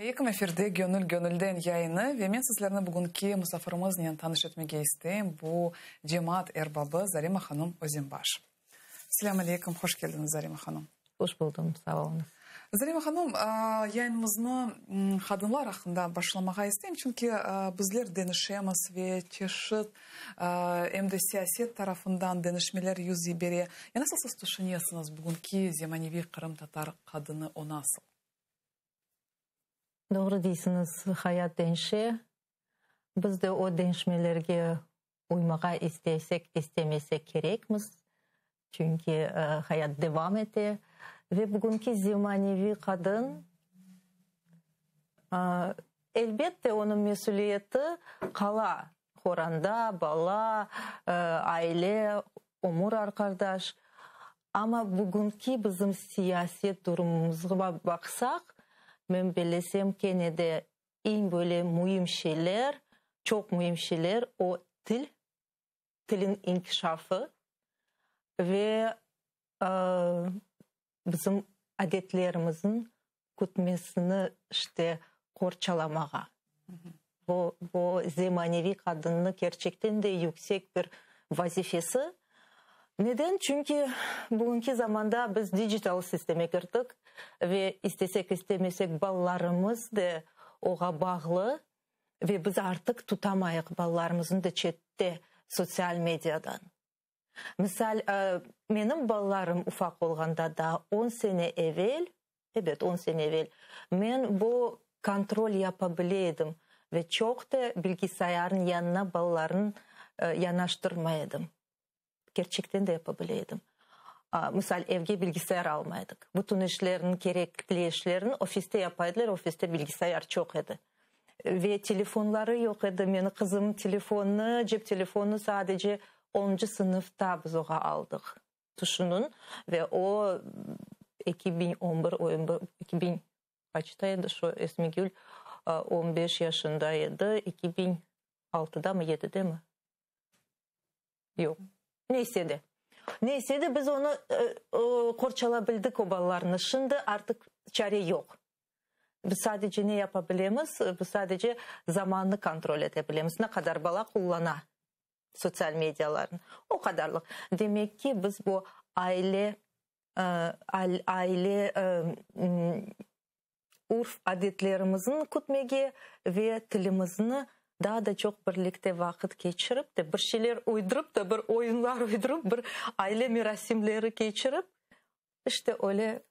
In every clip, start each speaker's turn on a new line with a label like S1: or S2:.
S1: Aleyküm, efirde Gönül gönülden yayını ve men sizlerni bugünki musafirimiznen tanış etmege isteyim, bu cemaat erbabı Zarema hanım Özenbaş. Selâm aleyküm, hoş keldiñiz, Zarema hanım.
S2: Hoş buldum, sağ oluñız.
S1: Zarema hanım, yayınımıznı qadınlar aqqında başlamağa isteyim, çünki bizler deñişemiz ve çeşit, em de siyaset tarafından deñişmeler yüz bere. Ya nasıl siz tüşünesiñiz, bugünki zemaneviy qırımtatar qadını o nasıl?
S2: Doğru deysiñiz, hayat deñişe. Biz de o deñişmelerge uymağa istesek, istemesek kerekmiz. Çünki hayat devam ete. Ve bugünki zemaneviy qadın, elbette, onıñ mesüliyeti qala, qoranda, bala, aile, ömür arqadaş. Amma bugünki bizim siyaset durumımızğa baqsaq, men bellesem, kene de eñ böyle müim şeyler, çoq müim şeyler o til, tilin inkişafı ve bizim adetlerimizniñ kütmesini işte qorçalamağa. Bu zemaneviy qadınnı kerçekten de yüksek bir vazifesi. Neden? Çünki bugünki zamanda biz digital sisteme kirdik ve istesek istemesek balalarımız da oğa bağlı ve biz artıq tutamayıq balalarımıznı da çette sotsial mediadan. Misal, menim balalarım ufaq olğanda daa 10 sene evel, ebet, 10 sene evel, men bu kontrol yapa bile edim ve çoq da bilgisayarnıñ yanına balalarnı yanaştırmay edim. Kerçekten de yapa bile edim. Misal, evge bilgisayar almay edik. Bütün işlerini, kerekli işlerini ofiste yapa ediler, ofiste bilgisayar çoq edi. Ve telefonları yoq edi. Meni qızım telefonı, cep telefonı sadece oncı sınıfta biz oğa aldıq. Tüşüniñ, ve o 2011, 2000 qaçta edi şu Esmigül, 15 yaşında edi, 2006da mı, 7de mi? Yoq. Neyse de. Neyse de biz onı qorçalabildik o balalarnı. Şimdi artıq çare yoq. Biz sadece ne yapa bilemiz? Biz sadece zamannı kontrol ete bilemiz. Ne qadar bala qullana sotsial medialarnı. O qadarlıq. Demek ki, biz bu aile urf-adetlerimizni kütmege ve tilimizni daa da çoq birlikte vaqıt keçirip de, bir şeyler uydurıp da, bir oyunlar uydurıp, bir aile merasimleri keçirip, işte öyle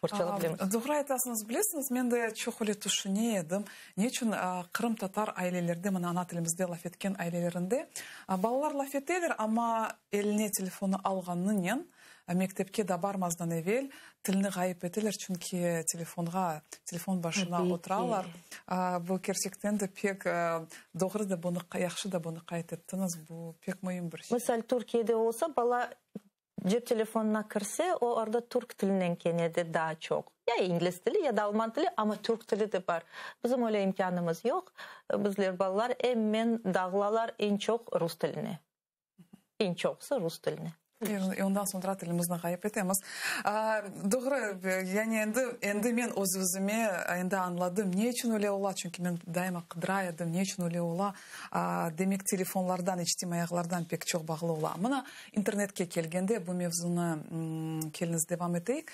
S2: qorçalap bilemiz.
S1: Doğru aytasıñız. Bilesiñiz, men de çoq öyle tüşüne edim. Ne içün qırımtatar ailelerde, mına ana tilimizde laf etken ailelerinde balalar laf eteler, amma eline telefonı alğanınen, mektepke da barmazdan evel tilni ğayıp eteler, çünki telefonğa, telefon başına oturalar. Bu kerçekten de pek doğru da bunı, yahşı da bunı qayd ettiñiz, bu pek müim bir şey.
S2: Misal, Türkiyede olsa, bala cep telefonına kirse, o orada türk tilinen kene de daa çoq. Ya ingliz tili, ya da alman tili, amma türk tili de bar. Bizim öyle imkânımız yoq. Bizler balalar emmen dağılalar eñ çoq rus tiline. Eñ çoqusı rus tiline.
S1: E ondan soñra tilimizni ğayıp etemiz. Doğru, yani endi men öz-özüme endi añladım, ne içün öyle ola, çünki men daima qıdıra edim, ne içün öyle ola. Demek, telefonlardan, içtimaiy ağlardan pek çoq bağlı ola. Mına, internetke kelgende, bu mevzunı keliñiz devam eteyik.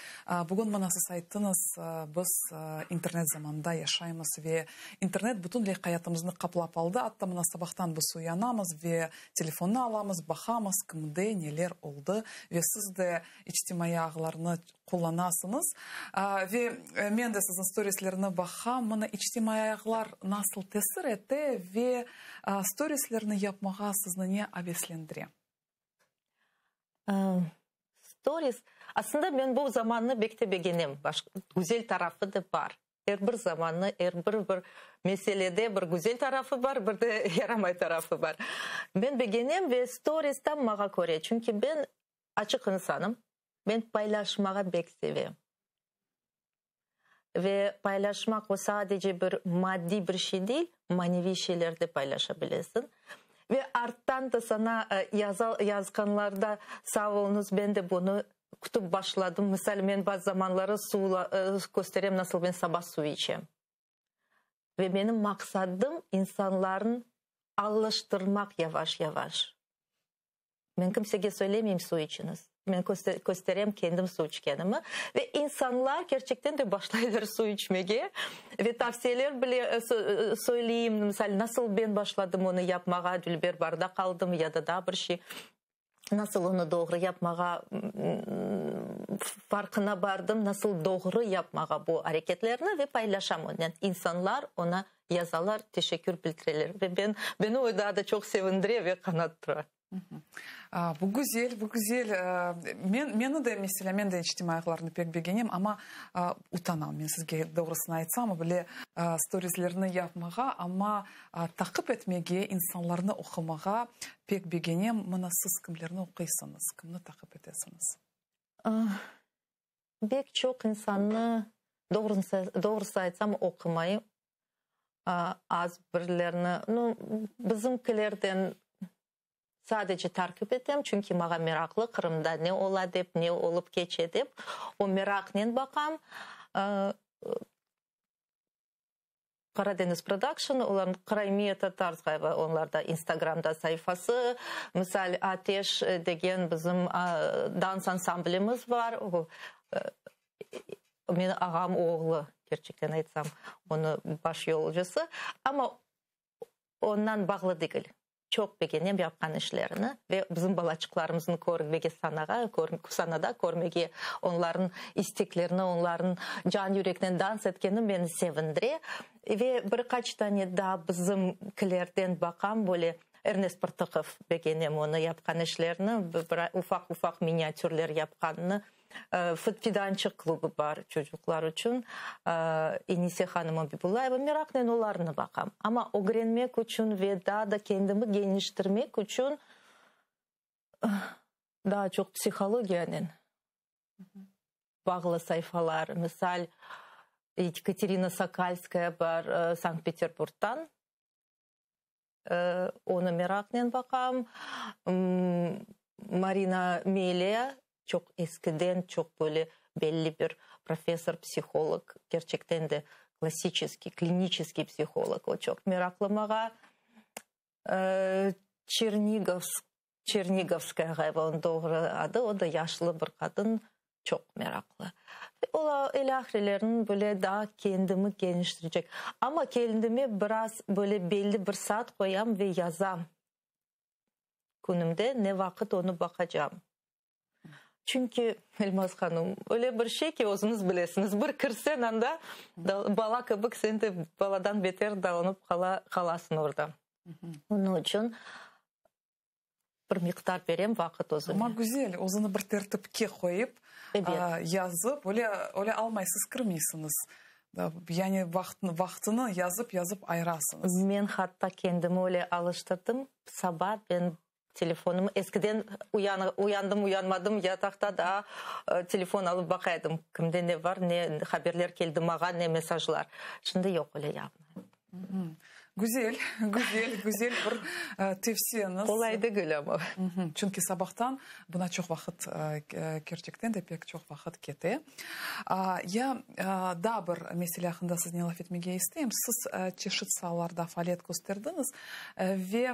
S1: Bugün mına siz ayttıñız, biz internet zamanında yaşaymız ve internet bütünley hayatımıznı qaplap aldı. Atta mına sabahtan biz uyanamız ve telefonnı alamız, baqamız, kimde neler oldı ve siz de içtimaiy ağlarnı qullanasıñız. Ve men de siziñ storislerni baqam, mına içtimaiy ağlar nasıl tesir ete ve storislerni yapmağa sizni ne aveslendire?
S2: Storis, aslında men bu zamannı bek te begenem, güzel tarafı da bar. Er bir zamannı, er bir meselede bir güzel tarafı bar, bir de yaramay tarafı bar. Men begenem ve storis tam mağa köre, çünki ben açıq insanım, men paylaşmağa bek sevem. Ve paylaşmaq o sadece bir maddiy bir şey değil, maneviy şeyler de paylaşa bilesiñ. Ve arttan da sana yazğanlarda sağ oluñız, ben de bunı kütip başladım. Misal, men bazı zamanları kösterem, nasıl men saba suv içem. Ve menim maqsadım insanlarnı alıştırmaq yavaş-yavaş. Men kimsege söylemeyim suv içiñiz. Men kösterem kendim suv içkenimi. Ve insanlar kerçekten de başlaylar suv içmege. Ve tavsiyeler bile söyleyim. Misal, nasıl ben başladım onı yapmağa, dülber bardaq aldım ya da daa bir şey. Nasıl onı doğru yapmağa farqına bardım, nasıl doğru yapmağa bu areketlerni ve paylaşam onen. İnsanlar ona yazalar, teşekkür bildireler ve ben, beni o daa da çoq sevindire ve qanattıra.
S1: Bu güzel, bu güzel. Men, meni de, meselâ, men de içtimaiy ağlarnı pek begenem, amma utanam, men sizge doğrusını aytsam, bile storizlerni yapmağa, amma taqip etmege, insanlarnı oqumağa pek begenem. Mına siz kimlerni oquysıñız, kimni taqip etesiñiz?
S2: Bek çoq insannı, doğrusı aytsam, oqumayım. Az birlerini, nu, bizimkilerden sadece tarqip etem, çünki maña meraqlı, Qırımda ne ola dep, ne olıp keçe dep, o meraqnen baqam. Karadeniz Production, olarnıñ Crimea Tatars ğaliba, onlarda Instagramda sayfası, misal, Ateş degen bizim dans ansamblimiz bar, o, meni ağam oğlu, kerçekten aytsam, onı baş yolcusı, amma ondan bağlı degil. Çoq begenem yapqan işlerini ve bizim balaçıqlarımıznı körmege sanağa, sanada körmege, onlarnıñ isteklerini, onlarnıñ can yüreknen dans etkeni meni sevindire. Ve bir qaç tane daa bizimkilerden baqam, böyle Ernest Pırtıkov begenem onı yapqan işlerini, bir ufaq-ufaq miniatürler yapqanını. Fidançıq klubı bar çocuqlar içün, Enise hanım Abibulayeva, meraqnen olarnı baqam. Amma ögrenmek içün ve daa da kendimi geniştirmek içün daa çoq psihologiyanen bağlı sayfalar, misal, Yekaterina Sokalskaya bar Sankt-Peterburgdan, Onı meraqnen baqam. Marina Meliya, çoq eskiden, çoq böyle belli bir professor, psiholog, kerçekten de klassiçeskiy, kliniçeskiy psiholog, o çoq meraqlı mağa. Çernigovsk, Çernigovskaya ğaliba onıñ doğru adı, o da yaşlı bir qadın, çoq meraqlı. Ola ilâhrelerniñ böyle daa kendimi keniştirecek. Amma kendime biraz böyle belli bir saat qoyam ve yazam. Künümde ne vaqıt onı baqacam. Çünki, Elmaz hanım, öyle bir şey ki, özüñiz bilesiñiz, bir kirseñ anda, bala kibi sen de baladan beter dalınıp qala, qalasıñ orda. Onıñ içün bir miqdar berem vaqıt özüme.
S1: Amma güzel, özüni bir tertipke qoyıp, yazıp, öyle, öyle almaysız, kirmeysiñiz. Yani vaqtını yazıp-yazıp ayırasıñız.
S2: Men hatta kendimi öyle alıştırdım, saba ben Telefonımı eskiden uyandım, uyanmadım, yataqta daa telefon alıp baqa edim, kimde ne var, ne haberler keldi mağa, ne mesajlar. Şimdi yoq, öyle yapmayım.
S1: Güzel, güzel, güzel bir tevsiyeñiz.
S2: Qolay degil amma.
S1: Çünki sabahtan buna çoq vaqıt, kerçekten de pek çoq vaqıt kete. Ya daa bir mesele aqqında siznen laf etmege isteyim. Siz çeşit saalarda faaliyet kösterdiñiz. Ve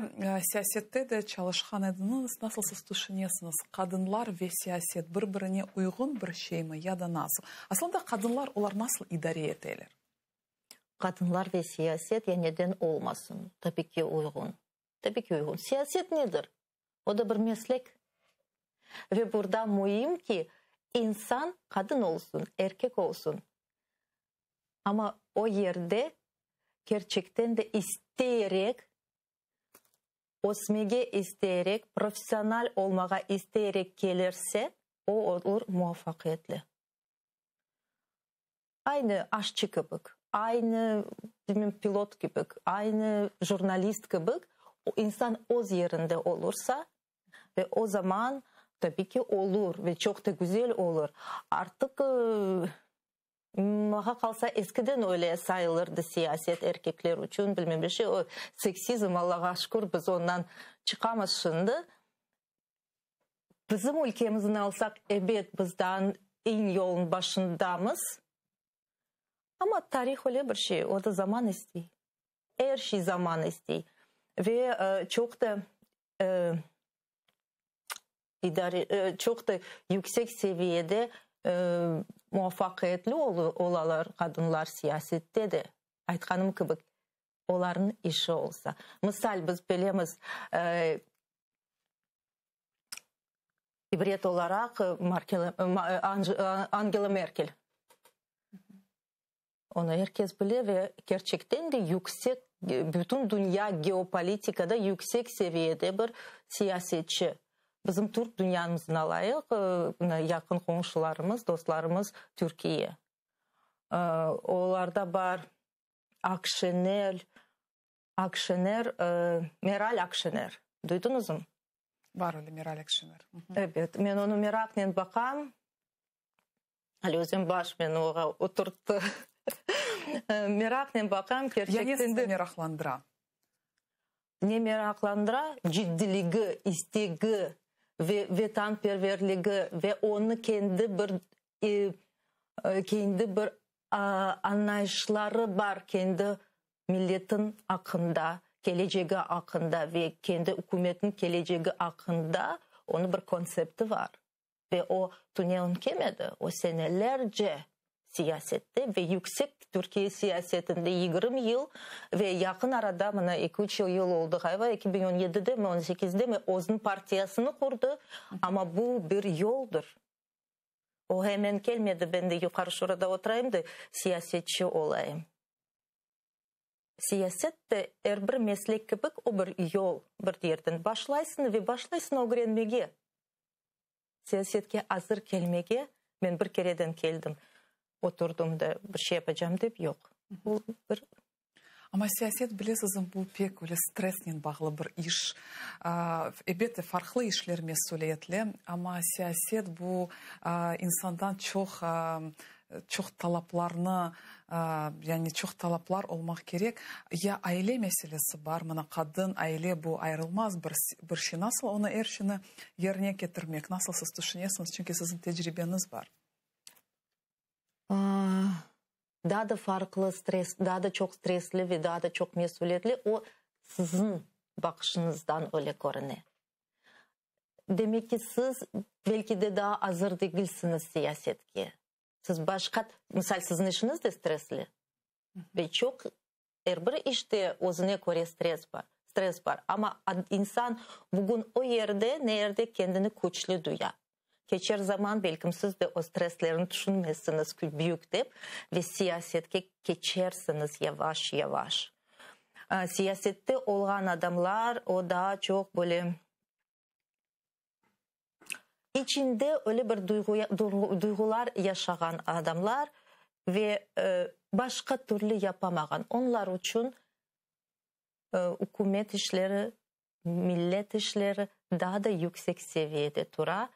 S1: siyasette de çalışqan ediñiz. Nasıl siz tüşünesiñiz, qadınlar ve siyaset bir-birine uyğun bir şeymi ya da nasıl? Aslında qadınlar olar nasıl idare eteler?
S2: Qadınlar ve siyaset ya neden olmasın? Tabii ki uyğun. Tabii ki uyğun. Siyaset nedir? O da bir meslek. Ve burada müim ki, insan, qadın olsun, erkek olsun, amma o yerde kerçekten de isteyerek, ösmege isteyerek, professional olmağa isteyerek kelirse, o olur muvafaqiyetli. Aynı aşçı kibik, aynı, bilmem, pilot kibik, aynı jurnalist kibik, insan öz yerinde olursa, ve o zaman, tabiy ki, olur ve çoq da güzel olur. Artıq, maña qalsa, eskiden öyle sayılırdı siyaset erkekler içün, bilmem bir şey, o seksizm, Allağa şükür, biz ondan çıqamız şimdi. Bizim ülkemizni alsaq, ebet, biz daa eñ yolnıñ başındamız. Amma tarih öyle bir şey, o da zaman istey. Er şey zaman istey. Ve çoq da idare, çoq da yüksek seviyede muvafaqiyetli olalar qadınlar siyasette de, aytqanım kibi, olarnıñ işi olsa. Misal, biz bilemiz, ibret olaraq Angela Merkel. Onı er kes bile ve kerçekten de yüksek, bütün dünya geopolitikada yüksek seviyede bir siyasetçi. Bizim türk dünyamıznı alayıq, yaqın qonşularımız, dostlarımız Türkiye. Olarda bar Akşener, Akşener, Meral Akşener. Duydıñızmı?
S1: Bar öyle Meral Akşener.
S2: Ebet, men onı meraqnen baqam. Ali Özenbaş meni oğa oturttı. Meraqnen baqam,
S1: kerçekten de. Ya ne sizni meraqlandıra?
S2: Ne meraqlandıra? Ciddiligi, istegi ve vetanperverligi ve onı kendi bir, kendi bir añlayışları bar kendi milletin aqqında, kelecegi aqqında ve kendi ükümetniñ kelecegi aqqında onıñ bir konsepti bar. Ve o tünevin kelmedi, o senelerce siyasette ve yüksek Türkiye siyasetinde 20 yıl ve yaqın arada, mına eki-üç yıl oldı ğaliba, 2017 demi, 18 demi özüniñ partiyasını qurdı, amma bu bir yoldır. O hemen kelmedi, ben de Yuqarı Şurada oturayım da siyasetçi olayım. Siyaset de er bir meslek kibi o bir yol, bir yerden başlaysıñ ve başlaysıñ ögrenmege. Siyasetke azır kelmege, men bir kereden keldim, oturdım da bir şey yapacam dep, yoq. Bu bir.
S1: Amma siyaset, bilesiz, bu pek öyle stressnen bağlı bir iş. Elbette, farqlı işler mesüliyetli, amma siyaset bu insandan çoq çoq talaplarnı, yani çoq talaplar olmaq kerek. Ya aile meselesi bar, mına qadın, aile bu ayırılmaz bir bir şey. Nasıl onı er şeyni yerine ketirmek, nasıl siz tüşünesiñiz, çünki siziñ tecribeñiz bar.
S2: Daa da farqlı stress, daa da çoq stressli ve daa da çoq mesüliyetli, o siziñ baqışıñızdan öyle körüne. Demek ki, siz belki de daa azır degilsiñiz siyasetke. Siz başqa, misal, siziñ işiñiz de stressli. Ve çoq, er bir işte özüne köre stress bar, stress bar. Amma insan bugün o yerde, ne yerde kendini küçlü duya. Keçer zaman, belkim, siz de o stresslerni tüşünmezsiñiz büyük dep ve siyasetke keçersiñiz yavaş-yavaş. Siyasette olğan adamlar, o daa çoq böyle içinde öyle bir duyğular yaşağan adamlar ve başqa türlü yapamağan. Onlar içün ükümet işleri, millet işleri daa da yüksek seviyede tura,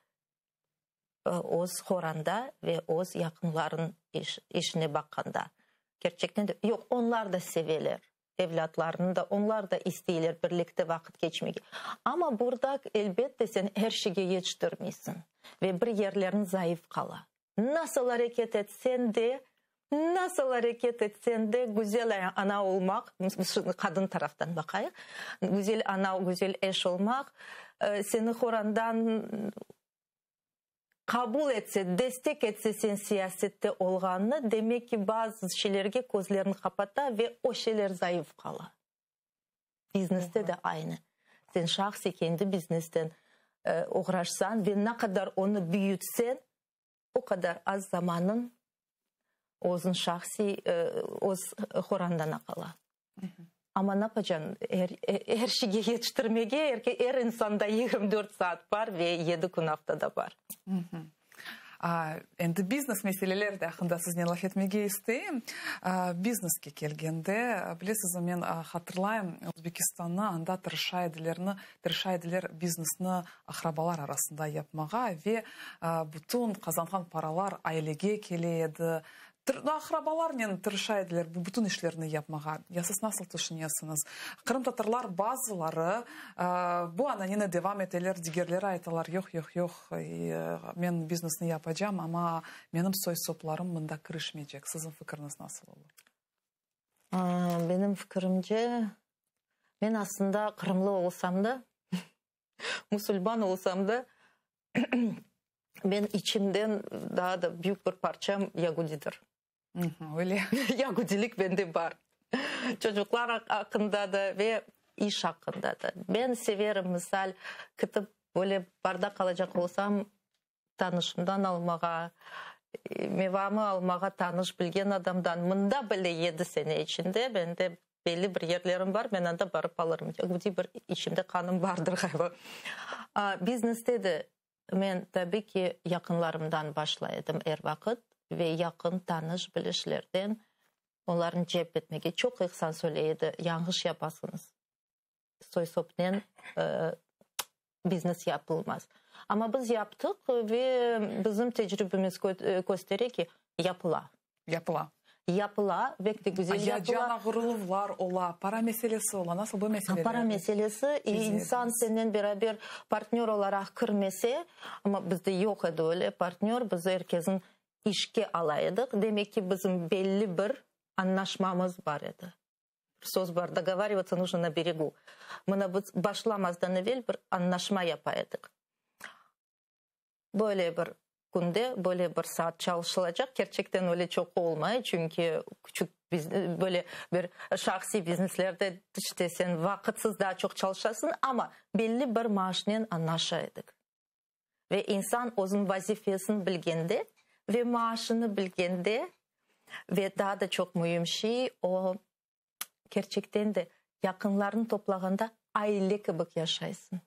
S2: öz qoranda ve öz yaqınlarınıñ işine baqqanda. Kerçekten de, yoq, onlar da seveler evlâtlarını da, onlar da isteyler birlikte vaqıt keçmege. Amma burada, elbette, sen er şeyge yetiştirmeysiñ ve bir yerleriñ zayıf qala. Nasıl areket etsen de, nasıl areket etsen de, güzel ana olmaq, qadın taraftan baqayıq, güzel ana, güzel eş olmaq, seni qorandan qabul etse, destek etse sen siyasette olğanını, demek ki, bazı şeylerge közlerini qapata ve o şeyler zayıf qala. Bizneste de aynı. Sen şahsiy kendi biznesten oğraşsañ ve ne qadar onı büyütseñ, o qadar az zamanıñ özüñ şahsiy öz qorandana qala. Amma napacañ, er, er şeyge yetiştirmege, er, er insanda 24 saat bar ve 7 kün aftada bar.
S1: Endi biznes meseleleri de aqqında siznen laf etmege isteyim. Bizneske kelgende, bilesiz, men hatırlayım, Özbekistannı anda tırışa edilerni, tırışa ediler biznesni aqrabalar arasında yapmağa ve bütün qazanğan paralar ailege kele edi. Aqrabalarnen tırışa ediler bu bütün işlerni yapmağa. Ya siz nasıl tüşünesiñiz? Qırımtatarlar bazıları bu ananeni devam eteler, digerleri aytalar, yoq, yoq, yoq, men biznesni yapacam, amma menim soy-soplarım mında kirişmeycek. Siziñ fikiriñiz nasıl olur?
S2: Benim fikirimce, men aslında qırımlı olsam da, musulman olsam da, men içimden daa da büyük bir parçam yagudidir.
S1: Öyle.
S2: Yagudilik bende bar. Çocuqlar aqqında da ve iş aqqında da. Men severim, misal, kitip böyle barda qalacaq olsam, tanışımdan almağa, mevamı almağa tanış bilgen adamdan. Mında bile yedi sene içinde mende belli bir yerlerim bar, men anda barıp alırım. Yagudiy bir içimde qanım bardır ğaliba. Bizneste de men tabi ki yaqınlarımdan başlay edim er vaqıt ve yaqın tanış bilişlerden olarnı celp etmege. Çoq insan söyley edi, yañğış yapasıñız. Soy-sopnen biznes yapılmaz. Amma biz yaptıq ve bizim tecribemiz köstere ki, yapıla.
S1: Yapıla.
S2: Yapıla, bek de güzel
S1: Ya
S2: yapıla.
S1: can ağırlıqlar ola, para meselesi ola, nasıl bu meselelerni
S2: Para meselesi, insan senen beraber partnör olaraq kirmese, amma bizde yoq edi öyle partnör, biz er kesin işke ala edik, demek ki, bizim belli bir añlaşmamız bar edi. Bir söz bar, dogovarivatsa нужno na beregu. Mına biz başlamazdan evel bir añlaşma yapa edik. Böyle bir künde, böyle bir saat çalışılacaq. Kerçekten öyle çoq olmay, çünki küçük böyle bir şahsiy bizneslerde işte sen vaqıtsız daa çoq çalışasıñ, amma belli bir maaşnen añlaşa edik. Ve insan özüniñ vazifesini bilgende ve maaşını bilgende, ve daa da çoq müim şey, o, kerçekten de yaqınlarını toplağanda aile kibi yaşaysıñ.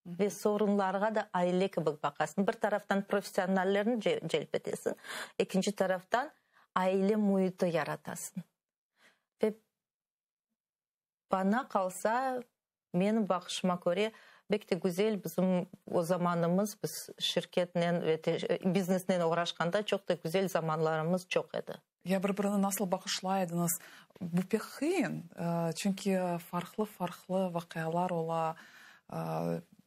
S2: Ve sorunlarğa da aile kibi baqasıñ. Bir taraftan professionallerni celp etesiñ, ekinci taraftan aile müiti yaratasıñ. Ve bana qalsa, menim baqışıma köre, bek te güzel bizim o zamanımız, biz şirketnen ve biznesnen oğraşqanda çoq da güzel zamanlarımız çoq edi.
S1: Ya bir-birini nasıl bağışlay ediñiz? Bu pek qıyın, çünki farqlı-farqlı vaqialar ola.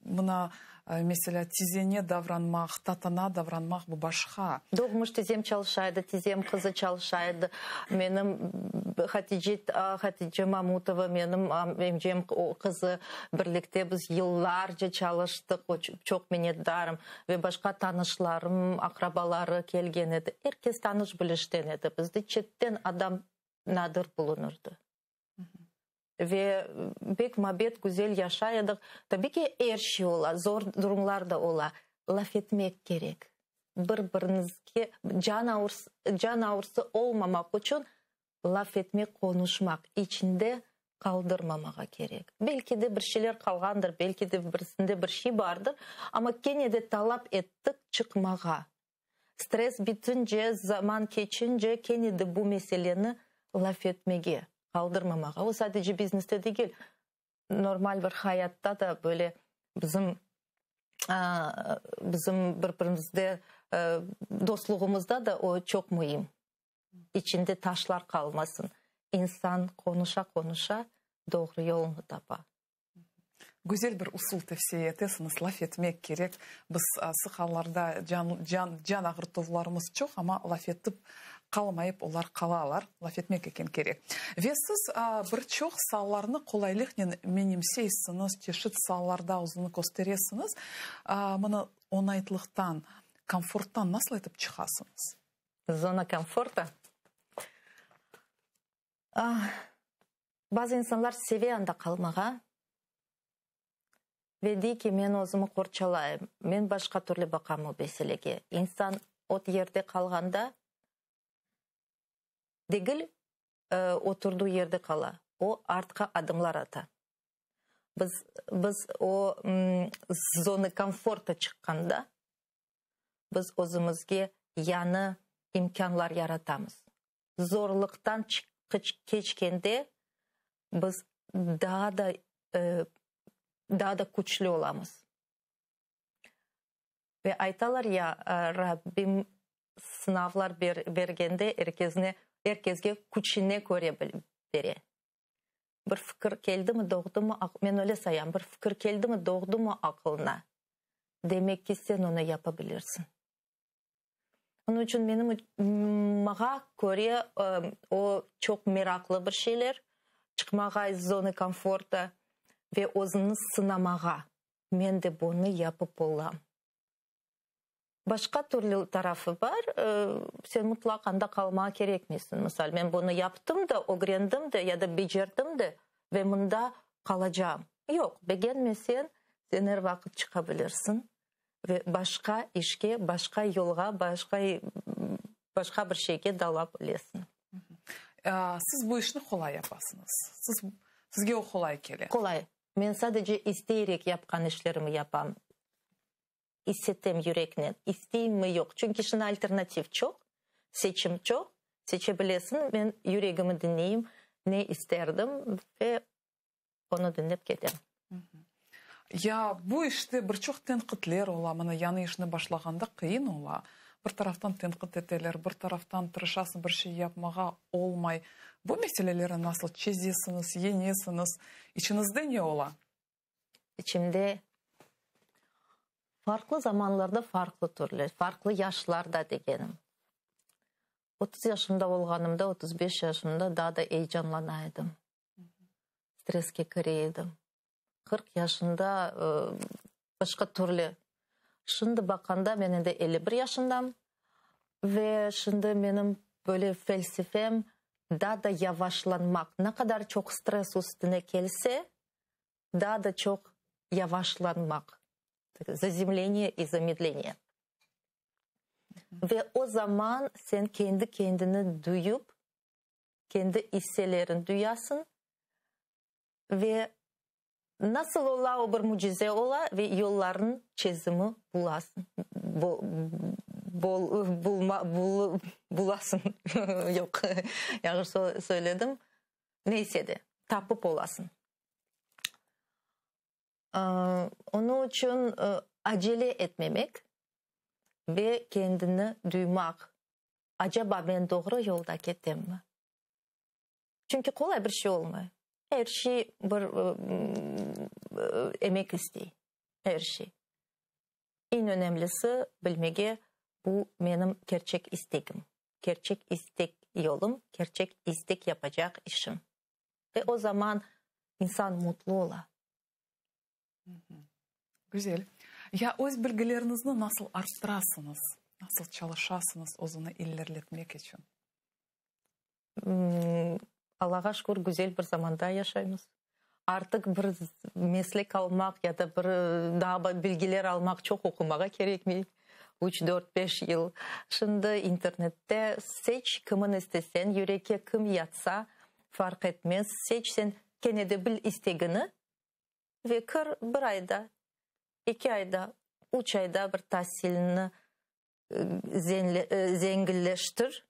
S1: Mına, meselâ, tizene davranmaq, tatana davranmaq, bu başqa.
S2: Doğmuş tizem çalışa edi, tizem qızı çalışa edi. Menim Hatice, Hatice Mamutova, menim emcem qızı, birlikte biz yıllarca çalıştıq, çoq minnetdarım. Ve başqa tanışlarım, aqrabaları kelgen edi. Er kes tanış-bilişten edi. Bizde çetten adam nadir bulunırdı. Ve pek mabet, güzel yaşay edik. Tabiy ki, er şey ola, zor durumlar da ola. Laf etmek kerek. Bir-biriñizge can ağırsı, can ağırsı olmamaq içün laf etmek, qonuşmaq, içinde qaldırmamağa kerek. Belki de bir şeyler qalğandır, belki de birisinde bir şey bardır, amma kene de talap ettik çıqmağa. Stress bitince, zaman keçince kene de bu meseleni laf etmege, qaldırmamağa. O sadece bizneste degil, normal bir hayatta da böyle bizim bizim bir-birimizde dostluğımızda da o çoq müim. İçinde taşlar qalmasın. İnsan qonuşa-qonuşa doğru yolunı tapa.
S1: Güzel bir usul tevsiye etesiñiz, laf etmek kerek. Biz sıq allarda can, can, can ağırtuvlarımız çoq, amma laf etip qalmayıp olar qalalar. Laf etmek eken kerek. Ve siz bir çoq saalarnı qolaylıqnen menimseysiñiz, çeşit saalarda özüni kösteresiñiz. Mına oñaytlıqtan, komforttan nasıl etip çıqasıñız?
S2: Zona komforta. Bazı insanlar seve anda qalmağa ve dey ki, men özümi qorçalayım, men başqa türlü baqam o meselege. İnsan o yerde qalğanda degil, oturdığı yerde qala, o artqa adımlar ata. Biz, biz o zona komforta çıqqanda, biz özümizge yañı imkânlar yaratamız. Zorluqtan keçkende biz daa da daa da küçlü olamız. Ve aytalar ya, Rabbim. sınavlar bergende er kesne, er kesge küçüne köre bere. Bir fikir keldimi, doğdumı, men öyle sayam, bir fikir keldimi, doğdumı aqılına, demek ki, sen onı yapa bilirsiñ. Onıñ içün menim maña köre o çoq meraqlı bir şeyler, çıqmağa iz zonı komforta ve özüñni sınamağa, men de bunı yapıp olam. Başqa türlü tarafı bar, sen mutlaq anda qalmağa kerekmeysiñ. Misal, men bunı yaptım da, ögrendim de ya da becerdim de ve mında qalacağım. Yoq, begenmeseñ, sen er vaqıt çıqa bilirsiñ ve başqa işke, başqa yolğa, başqa başqa bir şeyge dala bilesiñ.
S1: Siz bu işni qolay yapasıñız. Siz, sizge o qolay kele.
S2: Qolay. Men sadece isteyerek yapqan işlerimi yapam. İssetem yüreknen, isteyimmi, yoq. Çünki şimdi alternativ çoq, seçim çoq, seçe bilesiñ. Men yüregimi diñleyim, ne isterdim ve onı diñlep ketem.
S1: Ya bu işte bir çoq tenqitler ola, mına yañı işni başlağanda qıyın ola. Bir taraftan tenqit eteler, bir taraftan tırışasıñ bir şey yapmağa, olmay. Bu meselelerni nasıl çezesiñiz, yeñesiñiz? İçiñizde ne ola?
S2: İçimde farqlı zamanlarda farqlı türlü, farqlı yaşlarda degenim. 30 yaşımda olğanımda, 35 yaşımda daa da eyecanlana edim. Stresske kire edim. 40 yaşında başqa türlü. Şimdi baqqanda men endi 51 yaşındam ve şimdi menim böyle felsefem daa da yavaşlanmaq. Ne qadar çoq stress üstüne kelse, daa da çoq yavaşlanmaq, zazemleniye i zamedleniye. Ve o zaman sen kendi kendini duyup, kendi isselerin duyasıñ ve nasıl ola o bir mücize ola ve yollarnıñ çezimi bulasıñ, bulma, bulasıñ, yoq, yañlış söyledim, neyse de, tapıp olasıñ. Onıñ içün acele etmemek ve kendini duymaq, acaba men doğru yolda ketemmi? Çünki qolay bir şey olmay. Er şey bir emek istey, er şey. Eñ önemlisi bilmege, bu menim kerçek istegim, kerçek istek yolum, kerçek istek yapacaq işim. Ve o zaman insan mutlu ola.
S1: Güzel. Ya öz bilgileriñizni nasıl arttırasıñız? Nasıl çalışasıñız özüni ilerletmek içün?
S2: Allağa şükür, güzel bir zamanda yaşaymız. Artıq bir meslek almaq ya da bir daa bilgiler almaq çoq oqumağa kerekmey. Üç, dört, beş yıl. Şimdi internette seç kimin istesen, yürekke kim yatsa, farq etmez, seç sen kene de bil istegini ve kir bir ayda, eki ayda, üç ayda bir tasilni zengilleştir,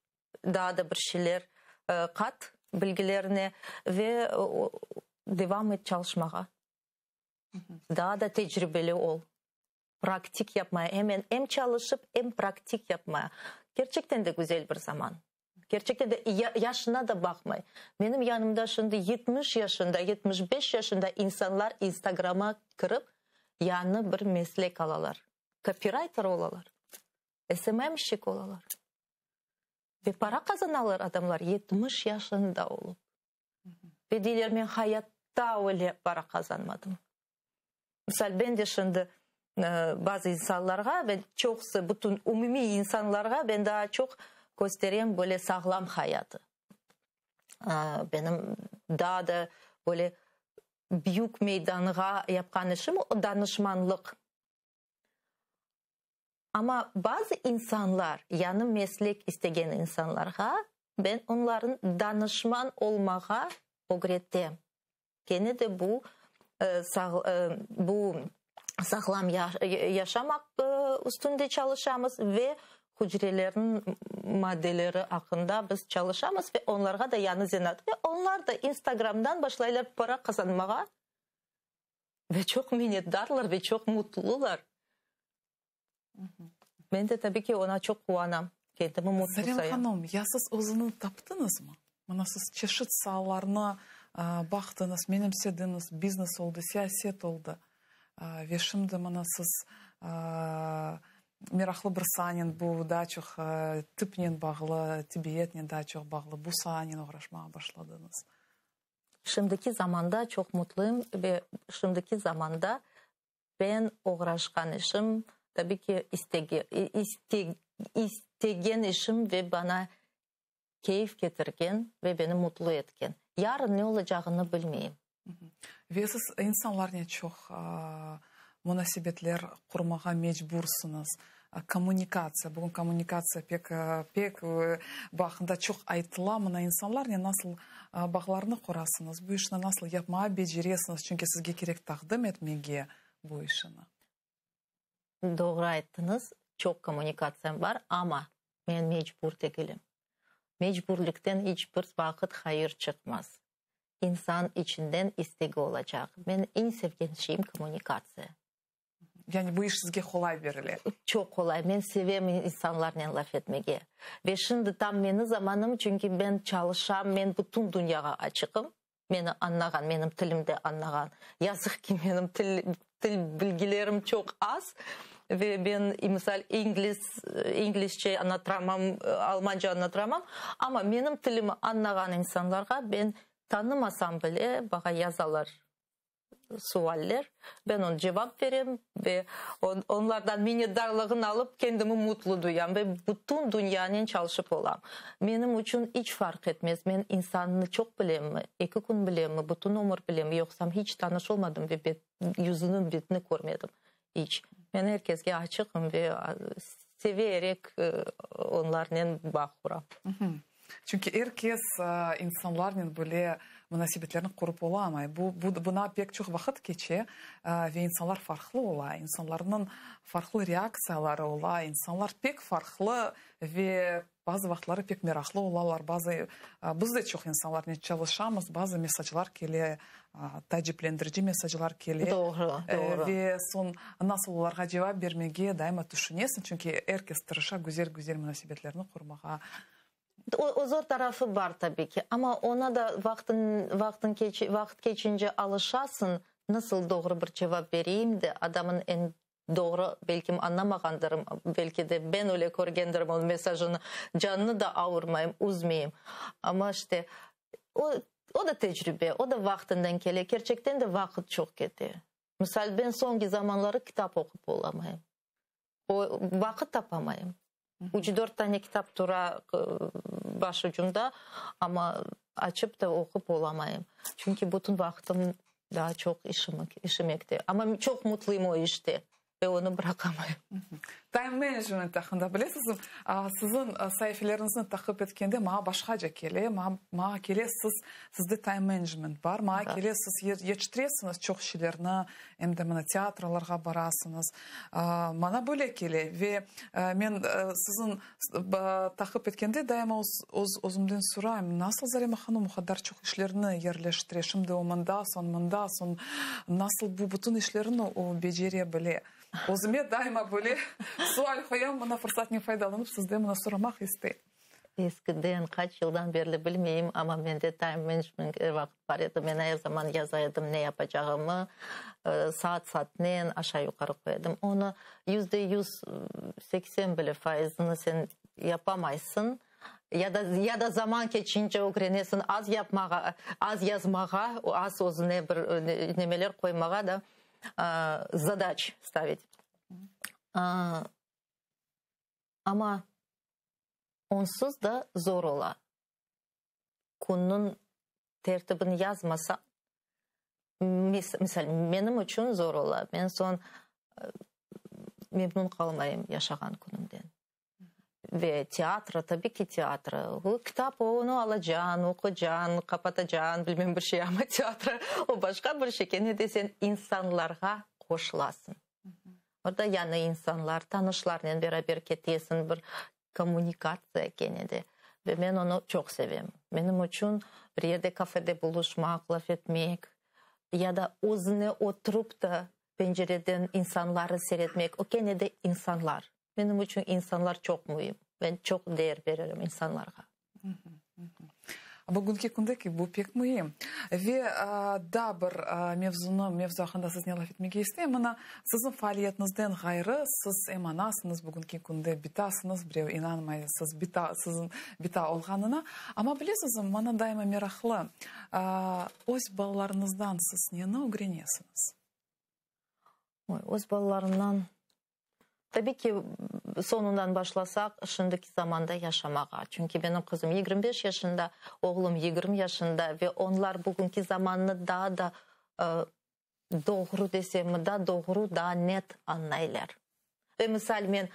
S2: daa da bir şeyler qat bilgilerine ve devam et çalışmağa. Daa da tecribeli ol. Praktik yapmaya, hemen em çalışıp, em praktik yapmaya. Kerçekten de güzel bir zaman. Kerçekten de yaşına da baqmay. Menim yanımda şimdi 70 yaşında, 75 yaşında insanlar Instagrama kirip, yañı bir meslek alalar. Kopirayter olalar. SMMşik olalar. Ve para qazanalar adamlar 70 yaşında olıp. Ve deyler, men hayatta öyle para qazanmadım. Misal, ben de şimdi bazı insanlarğa, ben çoqusı, bütün umumiy insanlarğa ben daa çoq kösterem böyle sağlam hayatı. Benim daa da böyle büyük meydanğa yapqan işim o danışmanlıq. Amma bazı insanlar, yañı meslek istegen insanlarğa ben onların danışman olmağa ögretem. Kene de bu bu sağlam yaşamaq üstünde çalışamız ve hücrelerniñ maddeleri aqqında biz çalışamız ve onlarğa da yañı zenaat ve onlar da Instagramdan başlaylar para qazanmağa ve çoq minnetdarlar ve çoq mutlular. Men de tabii ki oña çoq quvanam. Kendimi mutlu
S1: Zarema
S2: sayam.
S1: hanım, ya siz özüni taptıñızmı? Mına siz çeşit saalarnı baqtıñız, menimsediñiz, biznes oldı, siyaset oldı. Ve şimdi mına siz meraqlı bir saanen, bu daa çoq tıpnen bağlı, tibbiyetnen daa çoq bağlı bu saanen oğraşmağa başladıñız.
S2: Şimdiki zamanda çoq mutluyım ve şimdiki zamanda ben oğraşqan işim, tabi ki, istegi, istegen işim ve bana keyf ketirgen ve beni mutlu etken. Yarın ne olacağını bilmeyim.
S1: Ve siz insanlarnen çoq munasebetler qurmağa mecbursıñız. Kommunikatsiya, bugün kommunikatsiya pek, pek bu aqqında çoq aytıla. Mına insanlarnen nasıl bağlarnı qurasıñız, bu işni nasıl yapmağa beceresiñiz, çünki sizge kerek taqdim etmege bu işini.
S2: Doğru ayttıñız, çoq kommunikatsiyam bar, amma men mecbur degilim. Mecburlikten iç bir vaqıt hayır çıqmaz. İnsan içinden istegi olacaq. Men eñ sevgen şeyim kommunikatsiya.
S1: Yani bu iş sizge qolay berile?
S2: Çoq qolay. Men sevem insanlarnen laf etmege. Ve şimdi tam meni zamanım, çünki ben çalışam, men bütün dünyağa açığım. Meni añlağan, menim tilimde añlağan. Yazıq ki, menim til, til bilgilerim çoq az ve ben, misal, ingliz, inglizce añlatıramam, almanca añlatıramam, amma menim tilimi añlağan insanlarğa ben tanımasam bile, maña yazalar sualler, ben onı cevap berem ve onlardan minnetdarlığını alıp kendimi mutlu duyam ve bütün dünyanen çalışıp olam. Menim içün iç farq etmez, men insannı çoq bilemmi, eki kün bilemmi, bütün ömür bilemmi, yoqsam hiç tanış olmadım ve bet, yüzüni, betini körmedim iç. Men er kesge açığım ve severek onlarnen bağ quram.
S1: Çünki er kes insanlarnen böyle munasebetlerni qurıp olamay. Bu, bu, buna pek çoq vaqıt keçe ve insanlar farqlı ola, insanlarnıñ farqlı reaktsiyaları ola, insanlar pek farqlı ve bazı vaqıtları pek meraqlı olalar. Bazı, biz de çoq insanlarnen çalışamız, bazı mesaclar kele, taaciplendirici mesaclar kele.
S2: Doğru, doğru.
S1: Ve soñ nasıl olarğa cevap bermege daima tüşünesiñ, çünki er kes tırışa güzel-güzel munasebetlerni qurmağa.
S2: O, zor tarafı bar tabii ki, amma ona da vaqtın, vaqtın keç, vaqıt keçince alışasıñ, nasıl doğru bir cevap bereyim de, adamın eñ doğru belkim añlamağandırım, belki de ben öyle körgendirim onıñ mesajını, canını da avurmayım, üzmeyim. Amma işte, o, o da tecrübe, o da vaqtından kele, kerçekten de vaqıt çoq kete. Misal, ben soñki zamanları kitap oqup olamayım. O, vaqıt tapamayım. Üç-dört tane kitap tura başucumda, amma açıp da oqup olamayım. Çünki bütün vaqtım daa çoq işimekte. Amma çoq mutluyım o işte ve onı bıraqamayım.
S1: Time management aqqında bilesizmi? Siziñ saifeleriñizni taqip etkende maña başqaca kele, maña kele siz, sizde time management bar, maña kele siz yetiştiresiñiz çoq şeylerni, em de mına teatrolarğa barasıñız. Maña böyle kele ve men siziñ taqip etkende daima öz özümden sorayım, nasıl Zarema hanım o qadar çoq işlerni yerleştire, şimdi o mında, soñ mında, soñ nasıl bu bütün işlerni o becere bile? Özüme daima böyle sual qoyam, mına fırsatnen faydalanıp sizden mına soramaq isteyim.
S2: Eskiden, qaç yıldan berli bilmeyim, amma mende time management er vaqıt bar edi. Men er zaman yaza edim ne yapacağımı, saat-saatnen aşağı-yuqarı qoya edim. Onı %180 bile faizini sen yapamaysıñ. Ya da, ya da zaman keçince ögrenesiñ az yapmağa, az yazmağa, az özüne bir nemeler qoymağa da, zadaç stavit. Amma onsuz da zor ola. Künniñ tertibini yazmasañ, misal, menim içün zor ola. Men soñ memnun qalmayım yaşağan künümden. Ve teatro, tabii ki teatro. O kitap onı alacañ, oqucañ, qapatacañ, bilmem bir şey, amma teatro o başqa bir şey. Kene de sen insanlarğa qoşulasıñ. Orda yañı insanlar, tanışlarnen beraber ketesiñ, bir kommunikatsiya kene de. Ve men onı çoq sevem. Menim içün bir yerde kafede buluşmaq, laf etmek ya da özüne oturıp da pencereden insanları seyretmek, o kene de insanlar. Menim içün insanlar çoq müim. Men çoq değer bererim insanlarğa.
S1: Bugünki künde ki, bu pek müim. Ve daa bir mevzunı, mevzu aqqında siznen laf etmege isteyim. Mına, siziñ faaliyetiñizden ğayrı, siz em anasıñız, bugünki künde bitasıñız, birev inanmay siz bita, siziñ bita olğanına. Amma bilesiñizmi, maña daima meraqlı, öz balalarıñızdan siz neni ögrenesiñiz?
S2: Oy, öz balalarımdan Tabiy ki, soñundan başlasaq, şimdiki zamanda yaşamağa. Çünki menim qızım 25 yaşında, oğlum 20 yaşında ve onlar bugünki zamannı daa da doğru desemmi, daa doğru, daa net añlaylar. Ve misal, men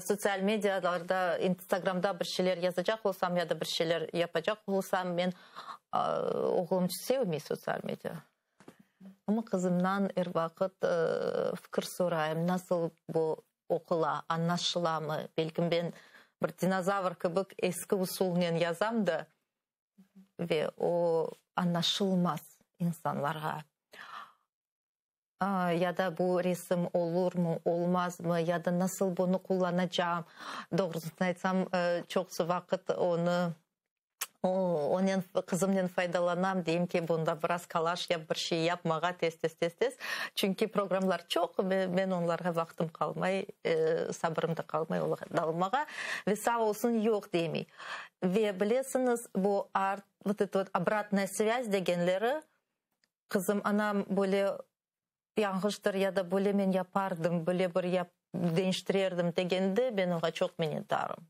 S2: sotsial medialarda, instagramda bir şeyler yazacaq olsam ya da bir şeyler yapacaq olsam, men, oğlum sevmey sotsial media. Amma qızımdan er vaqıt fikir sorayım, nasıl bu oqula, añlaşılamı? Belkim ben bir dinozavr kibi eski usulnen yazam da, ve o añlaşılmaz insanlarğa. Ya da bu resim olurmı, olmazmı, ya da nasıl bunı qullanacağım? Doğrusını aytsam, çoqusı vaqıt onı Onen, qızımnen faydalanam, deyim ki, bunda biraz kolaş yap, bir şey yap mağa tez-tez, tez-tez. Çünki programlar çoq ve men onlarğa vaqtım qalmay, sabırım da qalmay olarğa dalmağa. Ve sağ olsun, yoq demey. Ve bilesiñiz, bu art, vot eto vot obratnaya svâz degenleri, qızım, anam böyle yañğıştır ya da böyle men yapardım, böyle bir yap, deñiştirerdim degende, men oña çoq minnetdarım.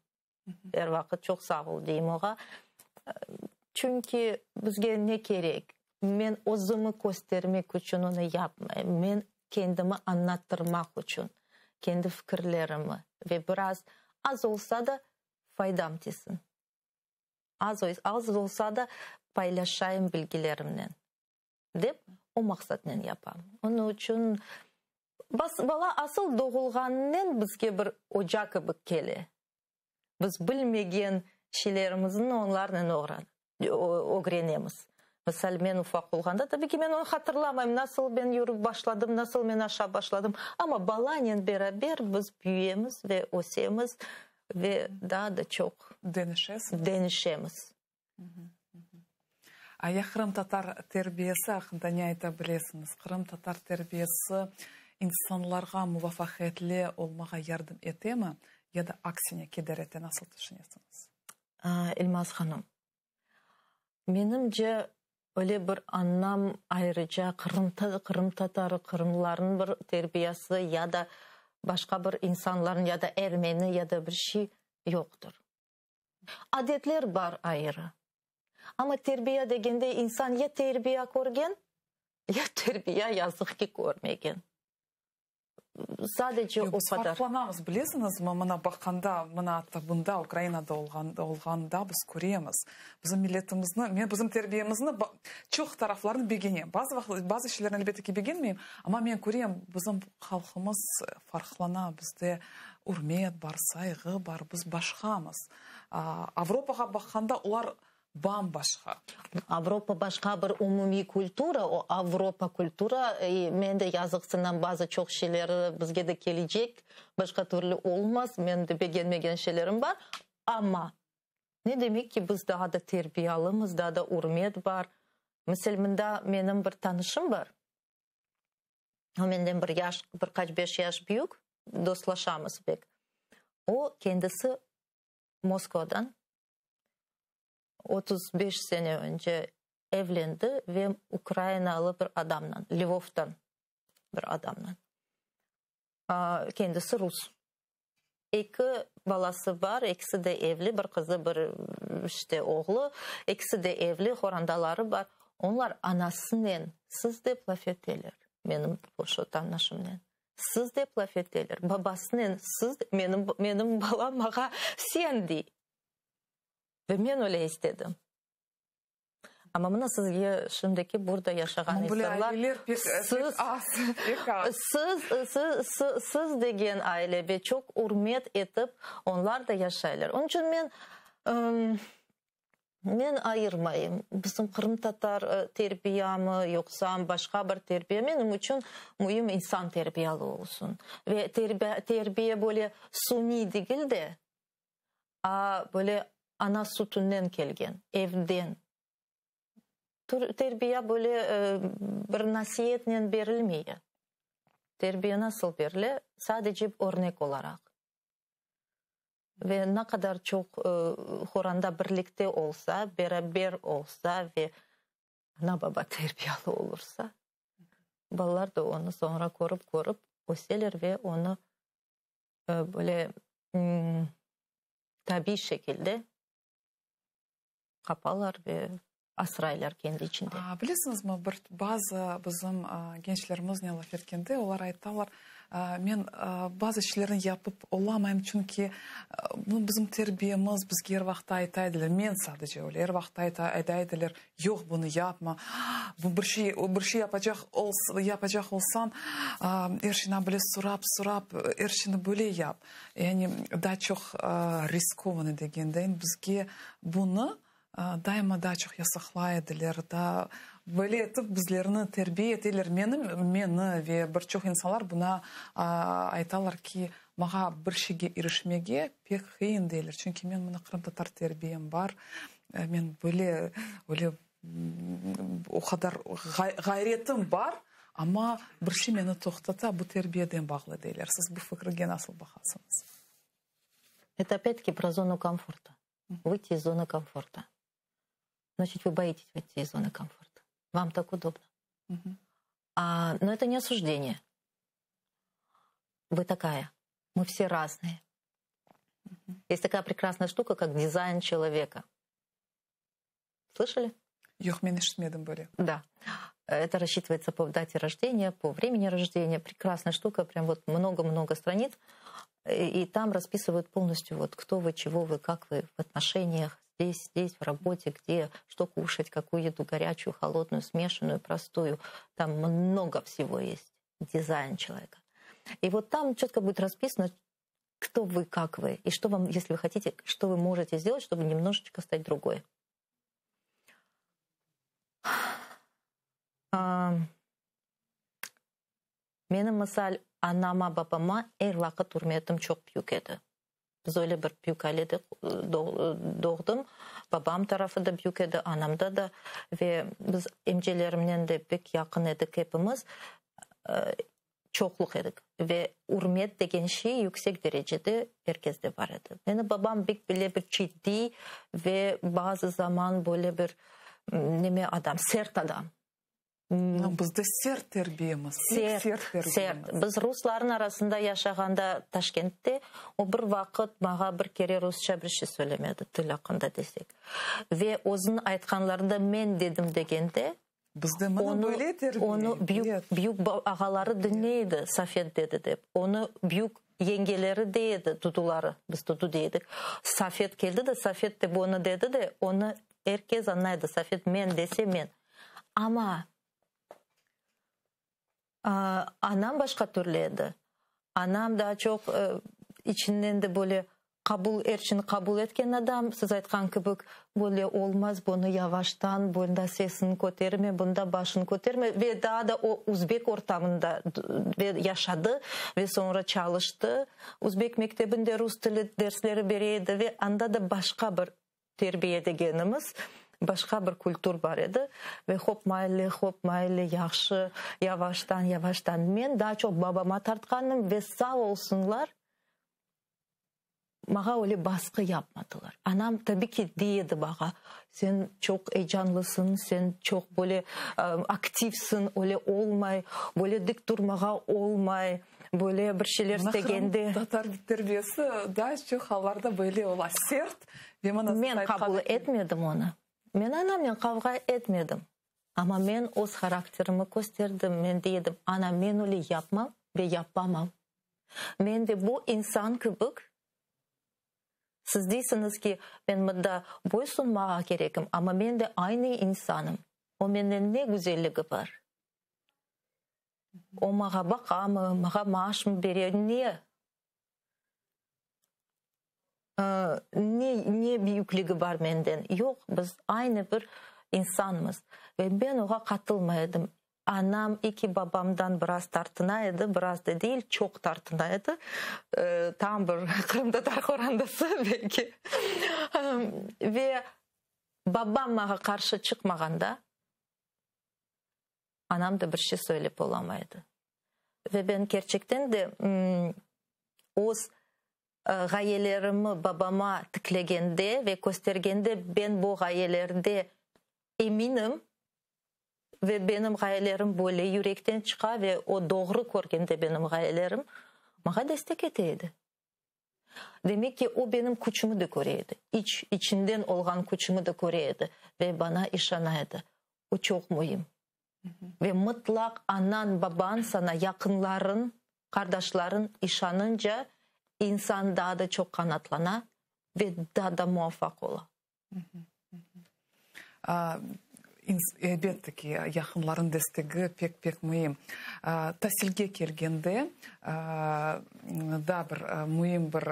S2: Er vaqıt çoq sağ ol deyim oğa. Çünki bizge ne kerek? Men özümi köstermek içün onı yapmayım. Men kendimi añlattırmaq içün, kendi fikirlerimi ve biraz az olsa da faydam tiysin. Az, az olsa da paylaşayım bilgilerimnen. Dep, o maqsatnen yapam. Onıñ içün bala asıl doğulğanınen bizge bir oca kibi kele. Biz bilmegen şeylerimizni onlarnen ögrenemiz. Misal, men ufaq olğanda, tabiy ki, men onı hatırlamayım, nasıl men yürüp başladım, nasıl men aşap başladım. Amma balanen beraber biz büyüyemiz ve ösemiz ve daa da çoq deñişemiz.
S1: A ya qırımtatar terbiyesi aqqında ne ayta bilesiñiz? Qırımtatar terbiyesi insanlarğa muvafaqiyetli olmağa yardım etemi ya da aksine keder ete, nasıl tüşünesiñiz?
S2: Elmaz hanım, menimce, öyle bir añlam ayrıca qırımtatarı, qırımlarnıñ bir terbiyesi ya da başqa bir insanlarnıñ ya da ermeni ya da bir şey yoqtır. Adetler bar ayrı. Amma terbiye degende insan ya terbiye körgen, ya terbiye yazıq ki körmegen. Sadece o
S1: Yoq, biz
S2: qadar.
S1: farqlanamız, bilesiñizmi, mına baqqanda, mına atta bunda, Ukrainada olğan, olğanda biz köremiz. Bizim milletimizni, men bizim terbiyemizni çoq taraflarını begenem. Bazı vaqıt, bazı şeylerni elbette ki begenmeyim, amma men körem, bizim halqımız farqlana, bizde ürmet bar, sayğı bar, biz başqamız. Avropağa baqqanda olar bam-başqa.
S2: Avropa başqa bir umumiy kultura, o Avropa kultura, men de yazıqsınam bazı çoq şeyleri bizge de kelecek, başqa türlü olmaz, men de begenmegen şeylerim bar, amma ne demek ki biz daa da terbiyalımız, daa da ürmet bar. Misal, mında menim bir tanışım bar, O menden bir yaş, bir qaç beş yaş büyük, dostlaşamız pek. O kendisi Moskvadan 35 sene önce evlendi ve ukrainalı bir adamla, Lvovdan bir adamla. Kendisi rus. Eki balası bar, ekisi de evli, bir qızı, bir işte oğlu, ekisi de evli, horandaları bar. Onlar anasınen siz dep laf eteler, menim şu tanışımnen. Siz dep laf eteler, babasınen siz, menim, menim balam mağa sen dey. Ve men öyle istedim. Amma mına sizge şimdiki burada yaşağan insanlar
S1: siz,
S2: siz, siz, siz degen aile ve çoq ürmet etip onlar da yaşaylar. Onıñ içün men men ayırmayım. Bizim qırımtatar terbiyamı yoqsa başqa bir terbiye menim içün müim insan terbiyalı olsun. Ve terbiye böyle suniy degil de. A böyle ana sütünden kelgen, evden. Terbiye böyle bir nasiyetnen berilmey. Terbiye nasıl berile? Sadece örnek olaraq. Ve ne qadar çoq qoranda birlikte olsa, beraber olsa ve ana-baba terbiyalı olursa, balalar da onı soñra körip-körip öseler ve onı böyle tabiiy şekilde qapalar ve asraylar kendi içinde.
S1: Bilesiñizmi, bir bazı bizim gençlerimiznen laf etkende, olar aytalar, men bazı şeylerni yapıp olamayım, çünki bu bizim terbiyemiz, bizge er vaqıt ayta ediler, men sadece öyle, er vaqıt ayta ediler, yoq, bunı yapma, bu bir şey, bir şey yapacaq yapacaq olsañ, er şeyni bile sorap, sorap, er şeyni böyle yap. Yani daa çoq riskovanıy degendeyin, bizge bunı daima daa çoq yasaqlay ediler, daa böyle etip bizlerni terbiye eteler. Menim, meni ve bir çoq insanlar buna aytalar ki, maña bir şeyge irişmege pek qıyın deyler, çünki men mına qırımtatar terbiyem bar, men böyle, öyle o qadar ğayretim bar, amma bir şey meni toqtata, bu terbiyeden bağlı deyler. Siz bu fikirge nasıl baqasıñız?
S2: Это опять-таки про зону комфорта. Выйти из зоны комфорта. Значит, вы боитесь выйти из зоны комфорта. Вам так удобно. А, но это не осуждение. Вы такая. Мы все разные. Есть такая прекрасная штука, как дизайн человека. Слышали?
S1: Yoq, men eşitmedim böyle.
S2: Да. Это рассчитывается по дате рождения, по времени рождения. Прекрасная штука, прям вот много-много страниц. И там расписывают полностью, вот кто вы, чего вы, как вы в отношениях, здесь, здесь, в работе, где, что кушать, какую еду, горячую, холодную, смешанную, простую. Там много всего есть. Дизайн человека. И вот там четко будет расписано, кто вы, как вы, и что вам, если вы хотите, что вы можете сделать, чтобы немножечко стать другой. А, Menim, misal, anama, babama er vaqıt ürmetim çoq büyük edi. Biz öyle bir büyük ailede doğdım. Babam tarafı da büyük edi, anamda da. Ve biz emcelerimnen de pek yaqın edik epimiz. Çoqluq edik. Ve ürmet degen şey yüksek derecede er kesde bar edi. Meni babam bek bile bir ciddiy ve bazı zaman böyle bir neme adam, sert adam.
S1: Bizde sert terbiyemiz, pek sert terbiyemiz.
S2: Sert. Biz rusların arasında yaşağanda Taşkentte, o bir vaqıt maña bir kere rusça bir şey söylemedi, til aqqında desek. Ve özüniñ aytqanlarında men dedim degende,
S1: Bizde mına böyle terbiye.
S2: Onı büyük, büyük ağaları diñley edi, Safet dedi dep. Onı büyük yengeleri dey edi, duduları, biz dudu dey edik. Safet keldi de, Safet de bunı dedi de, onı er kes añlay edi, Safet men dese men. Amma anam başqa türlü edi. Anam daa çoq içinden de böyle qabul, er şeyni qabul etken adam, siz aytqan kibi, böyle olmaz, bunı yavaştan, bunda sesini köterme, bunda başını köterme ve daa da o uzbek ortamında yaşadı ve soñra çalıştı. Uzbek mektebinde rus tili dersleri bere edi ve anda da başqa bir Terbiye degenimiz başqa bir kültür bar edi ve hop maylı, hop maylı, yahşı, yavaştan, yavaştan. Men daa çoq babama tartqanım ve sağ olsunlar, mağa öyle basqı yapmadılar. Anam tabi ki dey edi mağa, sen çoq eyecanlısıñ, sen çoq böyle aktivsiñ, öyle olmay, böyle dik turmağa olmay. Böyle bir şeyler istegende.
S1: Tatar terbiyesi daa çoq allarda böyle ola, sert ve mına siz
S2: Men
S1: aytqan
S2: qabul
S1: kibi.
S2: etmedim onı. Men anamnen qavğa etmedim. Amma men öz harakterimi kösterdim. Men dey edim, ana, men öyle yapmam ve yapamam. Men de bu insan kibik, siz deysiñiz ki, men mında boysunmağa kerekim, amma men de aynı insanım. O menden ne güzelligi bar? O mağa baqamı, mağa maaşmı bere, ne? Ne, ne büyükligi bar menden? Yoq, biz aynı bir insanmız. Ve men oğa qatılmay edim. Anam iki babamdan biraz tartına edi, biraz da değil, çoq tartına edi. Tam bir qırımtatar qorantası belki. Ve babam maña qarşı çıqmağanda, anam da bir şey söylep olamay edi. Ve ben kerçekten de öz ğayelerimi babama tiklegende ve köstergende, ben bu ğayelerde eminim ve benim ğayelerim böyle yürekten çıqa ve o doğru körgende benim ğayelerim, maña destek ete edi. Demek ki, o benim küçümi de köre edi, iç, içinden olğan küçümi de köre edi ve bana işana edi. O çoq müim. Ve mıtlaq anañ, babañ saña, yaqınlarıñ, qardaşlarıñ işanınca insan daa da çoq qanatlana ve daa da muvafaq ola.
S1: Elbette ki, yaqınlarıñ destegi pek-pek müim. Tasilge kelgende, daa bir müim bir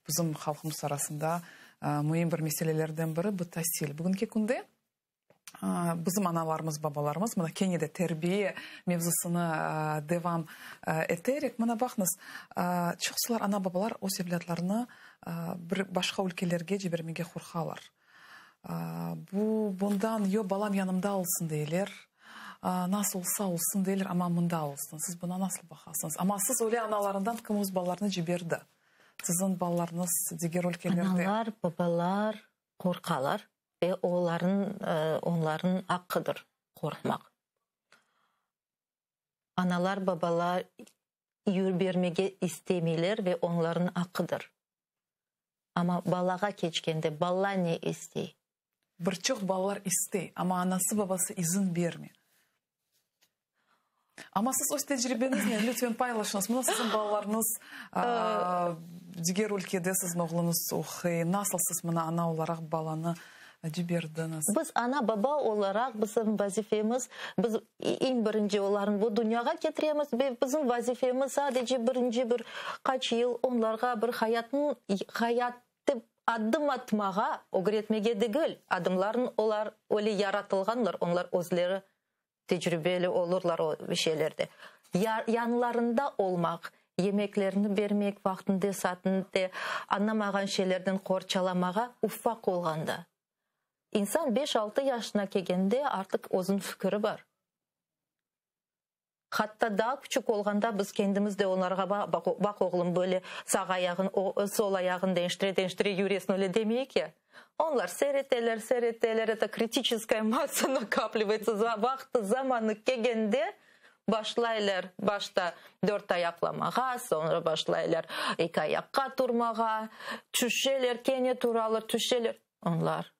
S1: bizim halqımız arasında müim bir meselelerden biri bu tasil. Bugünki künde Bizim analarımız, babalarımız, mına kene de terbiye mevzusını devam eterek, mına baqıñız, çoqsular ana-babalar öz evlâtlarını bir başqa ülkelerge cibermege qorqalar. Bu, bundan, yoq, balam yanımda olsun, deyler, nasıl olsa olsun, deyler, amma mında olsun. Siz buna nasıl baqasıñız? Amma siz öyle analarından kim öz balalarını ciberdi? Siziñ balalarıñız diger ülkelerde.
S2: Analar, babalar qorqalar. Ve olarnıñ, onlarnıñ aqqıdır qorqmaq. Analar, babalar yürbermege istemeyler ve onlarnıñ aqqıdır. Amma balağa keçkende bala ne istey?
S1: Bir çoq balalar istey, amma anası, babası izin bermey. Amma siz öz tecribeñiznen lütfen paylaşıñız. Mına siziñ balalarıñız diger ülkede siziñ oğluñız oquy. Nasıl siz mına ana olaraq balanı ciberdiñiz?
S2: Biz ana-baba olaraq bizim vazifemiz, biz eñ birinci olarnı bu dünyağa ketiremiz ve bizim vazifemiz sadece birinci bir qaç yıl onlarğa bir hayatnıñ, hayatta adım atmağa ögretmege degil, adımlarnı olar öyle yaratılğanlar, onlar özleri Tecrübeli olurlar o şeylerde. Yanlarında olmaq, yemeklerini bermek vaqtında, saatinde, añlamağan şeylerden qorçalamağa ufaq olğanda. İnsan beş-altı yaşına kelgende artıq özüniñ fikiri bar. Hatta daa küçük olğanda biz kendimiz de onlarğa baq oğlum böyle sağ ayağın, sol ayağın deñiştire-deñiştire yüresiñ öyle demeyik ya. Onlar seyreteler, seyreteler, eto kritiçeskaya massa nakaplivayetsâ, vaqtı, zamanı kelgende başlaylar başta dört ayaqlamağa, soñra başlaylar eki ayaqqa turmağa, tüşeler, kene turalar, tüşeler. Onlar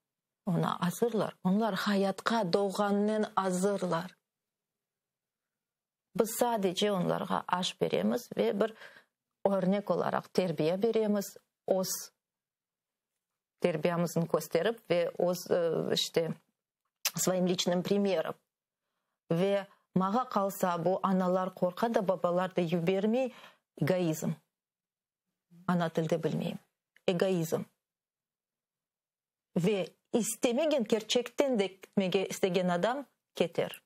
S2: oña azırlar, onlar hayatqa doğğanınen azırlar. Biz sadece onlarğa aş beremiz ve bir örnek olaraq terbiye beremiz, öz terbiyamıznı kösterip ve öz, işte, svoim liçnım primerom. Ve mağa qalsa, bu analar qorqa da, babalar da yibermey, egoizm. Ana tilde bilmeyim. Egoizm. Ve istemegen, kerçekten de ketmege istegen adam keter.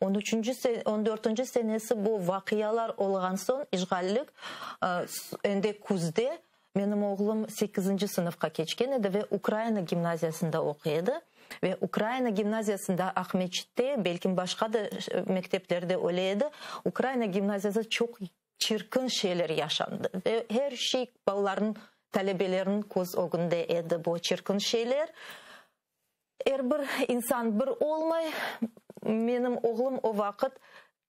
S2: On üçünci, on dörtünci senesi bu vaqialar olğan soñ, işğallik, endi küzde menim oğlum sekizinci sınıfqa keçken edi ve Ukraina gimnaziyasında oquy edi. Ve Ukraina gimnaziyasında Aqmeçitte, belkim başqa da mekteplerde öyle edi, Ukraina gimnaziyasında çoq çirkin şeyler yaşandı. Ve her şey balalarnıñ, talebelerniñ köz ögünde edi bu çirkin şeyler. Er bir insan bir olmay. Menim oğlum o vaqıt,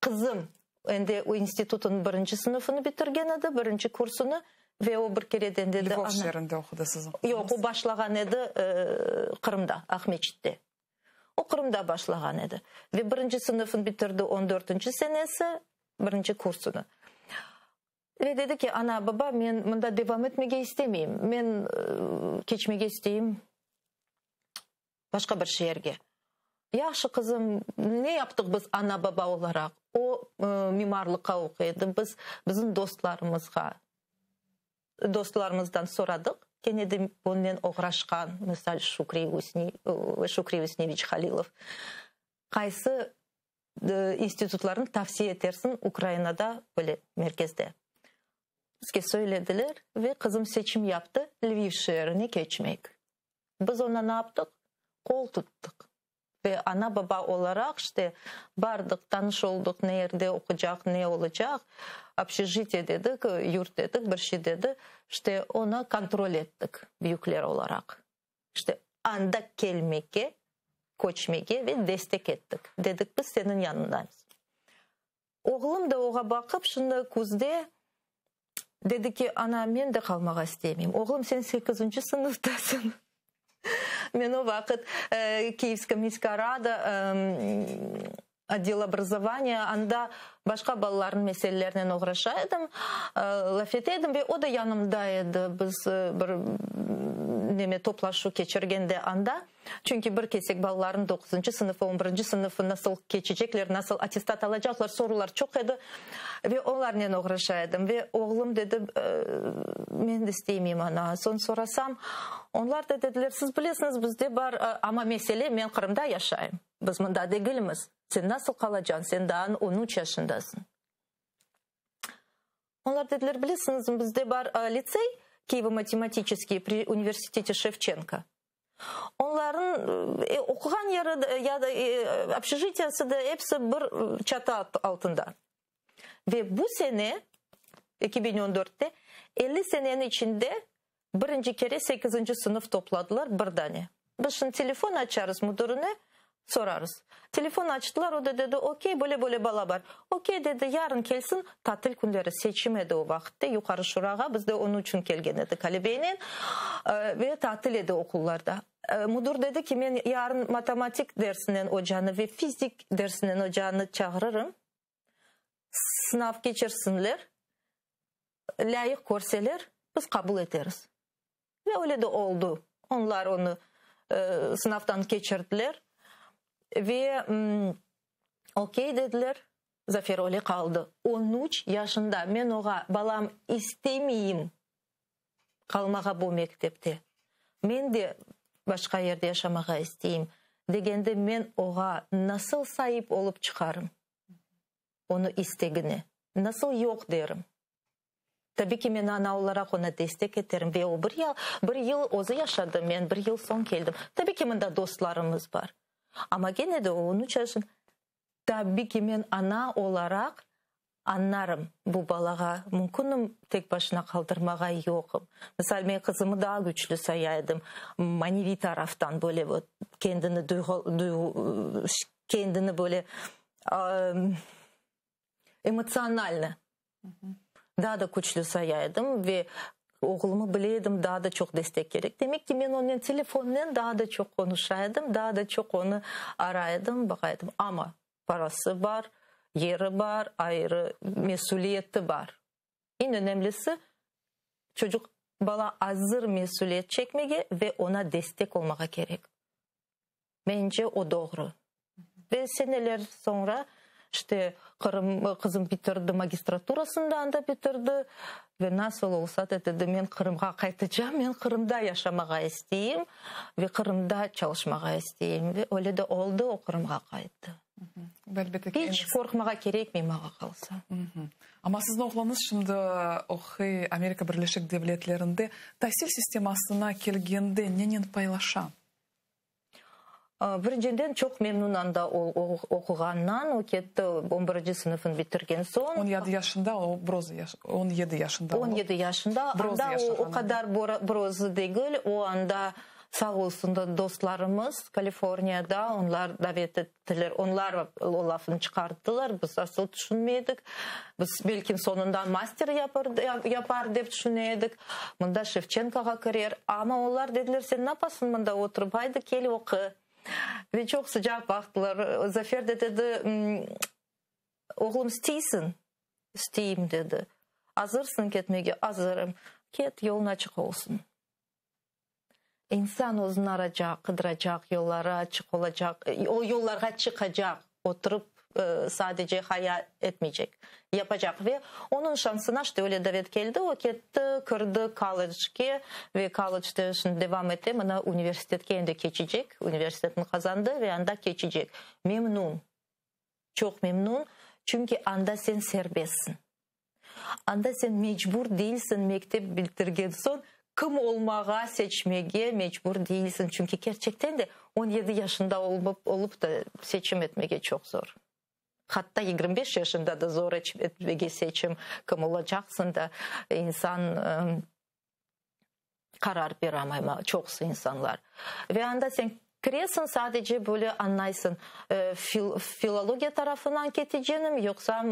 S2: qızım endi institutnıñ birinci sınıfını bitirgen edi, birinci kursını, ve o bir kereden dedi,
S1: Lvov şeerinde oqudı siziñ
S2: qızıñız? Yoq, o başlağan edi Qırımda, Aqmeçitte. O Qırımda başlağan edi. Ve birinci sınıfını bitirdi on dörtünci senesi, birinci kursını. Ve dedi ki, ana, baba, men mında devam etmege istemeyim, men keçmege isteyim başqa bir şeerge. Yahşı, qızım, ne yaptıq biz ana-baba olaraq? O, mimarlıqqa oquy edi, biz bizim dostlarımızğa, dostlarımızdan soradıq, kene de bunen oğraşqan, misal, Şükri Üsni, Şükri Üsneviç Halilov, qaysı. İnstitutlarnı tavsiye etersiñ Ukrainada, böyle merkezde? Bizge söylediler ve qızım seçim yaptı, Lviv şeerine keçmek. Biz oña ne yaptıq? Qol tuttıq. Ve ana-baba olaraq, işte, bardıq, tanış oldıq, ne yerde oqucaq, ne olacaq, obşejitiye dedik, yurt dedik, bir şey dedi, işte, onı kontrol ettik büyükler olaraq. İşte, anda kelmege, köçmege ve destek ettik. Dedik, biz seniñ yanındamız. Oğlum da oğa baqıp, şimdi küzde dedi ki, ana, men de qalmağa istemeyim. Oğlum, sen sekizinci sınıftasıñ. Men o vaqıt Kiyevska miska rada, otdel obrazovaniya, anda başqa balalarnıñ meselelerinen oğraşa edim, laf ete edim ve o da yanımda edi, biz bir neme toplaşuv keçirgende anda. Çünki bir kesek balalarnıñ doquzıncı sınıfı, on birinci sınıfı nasıl keçecekler, nasıl attestat alacaqlar sorular çoq edi ve onlarnen oğraşa edim. Ve oğlum dedi, Men de istemeyim, ana. Soñ sorasam, onlar da dediler, siz bilesiñiz, bizde bar, amma mesele, men Qırımda yaşayım, biz mında degilmiz, sen nasıl qalacañ, sen daa on üç yaşındasıñ. Onlar dediler, bilesiñizmi, bizde bar litsey, Kiyevo-matematiçeskiy pri universitete Şevçenko. Onların oquğan yeri ya da obşejitiyesi de episi bir çatı altında. Ve bu sene, 2014-te, 50 seneniñ içinde birinci kere sekizinci sınıf topladılar bir dane. Biz şimdi telefon açarız müdirine, sorarız. Telefon açtılar, o da dedi, okey, böyle-böyle bala bar. Okey, dedi, yarın kelsin, tatil künleri, seçim edi o vaqıtte, Yuqarı Şurağa, biz de onıñ içün kelgen edik Ali beynen, ve tatil edi oqullarda. Müdir dedi ki, men yarın matematik dersinden ocanı ve fizik dersinden ocanı çağırırım, sınav keçirsinler, lâyıq körseler, biz qabul eteriz. Ve öyle de oldu. Onlar onı sınavdan keçirdiler ve okey dediler. Zafer öyle qaldı. On üç yaşında men oğa, balam, istemeyim qalmağa bu mektepte, men de başqa yerde yaşamağa isteyim, degende men oğa nasıl saip olıp çıqarım onı istegine, nasıl yoq derim? Tabi ki, men ana olaraq oña destek eterim ve o bir bir yıl özü yaşadı, men bir yıl soñ keldim. Tabi ki, mında dostlarımız bar, amma kene de o on üç yaşında. Tabi ki, men ana olaraq añlarım, bu balağa mümkünmi tek başına qaldırmağa, yoqım. Misal, men qızımı daa küçlü saya edim, maneviy taraftan böyle vot kendini duyğu, kendini böyle emotsionalno daa da küçlü saya edim ve oğlumı bile edim, daa da çoq destek kerek. Demek ki, men onen telefonnen daa da çoq qonuşa edim, daa da çoq onı aray edim, baqa edim. Amma parası bar, yeri bar, ayrı mesüliyeti bar. Eñ önemlisi, çocuq, bala azır mesüliyet çekmege ve oña destek olmağa kerek. Mence, o doğru. Ve seneler soñra, işte, Qırım, qızım bitirdi magistraturasını da anda bitirdi ve nasıl olsa da, dedi, men Qırımğa qaytacam, men Qırımda yaşamağa isteyim ve Qırımda çalışmağa isteyim. Ve öyle de oldı, o Qırımğa qayttı. İç qorqmağa kerekmey, maña qalsa.
S1: Amma siziñ oğluñız şimdi oquy Amerika Birleşik Devletlerinde. Tasil sistemasına kelgende nenen paylaşa?
S2: Birinciden, çoq memnun anda oquğanından. O ketti, on birinci sınıfını bitirgen soñ.
S1: 17 yaşında o, 17 yaşında.
S2: 17 yaşında. Anda o, o qadar bir özü degil, o anda, sağ olsun da, dostlarımız Kaliforniyada, onlar davet ettiler, onlar o lafını çıqarttılar, biz asıl tüşünmey edik. Biz belki soñundan master yapar dep tüşüne edik, mında Şevçenkoğa kirer, amma olar dediler, sen napasıñ mında oturıp, aydı kel oqu. Ve çoq sıcaq baqtılar. Zafer de dedi, oğlum, isteysiñ? İsteyim, dedi. Azırsıñ ketmege? Azırım. Ket, yolun açıq olsun. İnsan özüni aracaq, qıdıracaq, yolları açıq olacaq, o yollarğa çıqacaq, oturıp sadece hayal etmeycek, yapacaq. Ve onıñ şansına işte öyle davet keldi, o ketti, kirdi kollecge ve kollecde şimdi devam ete, mına universitetke endi keçecek, universitetni qazandı ve anda keçecek. Memnun. Çoq memnün, çünki anda sen serbestsiñ. Anda sen mecbur değilsiñ mektep bitirgen soñ kim olmağa seçmege mecbur değilsiñ. Çünki kerçekten de 17 yaşında olıp da seçim etmege çoq zor. Hatta 25 yaşında da zor etmege seçim, kim olacaqsıñ da insan qarar beramay çoqusı insanlar. Ve anda sen kiresiñ, sadece böyle añlaysıñ, filologiya tarafından ketecenim, yoqsa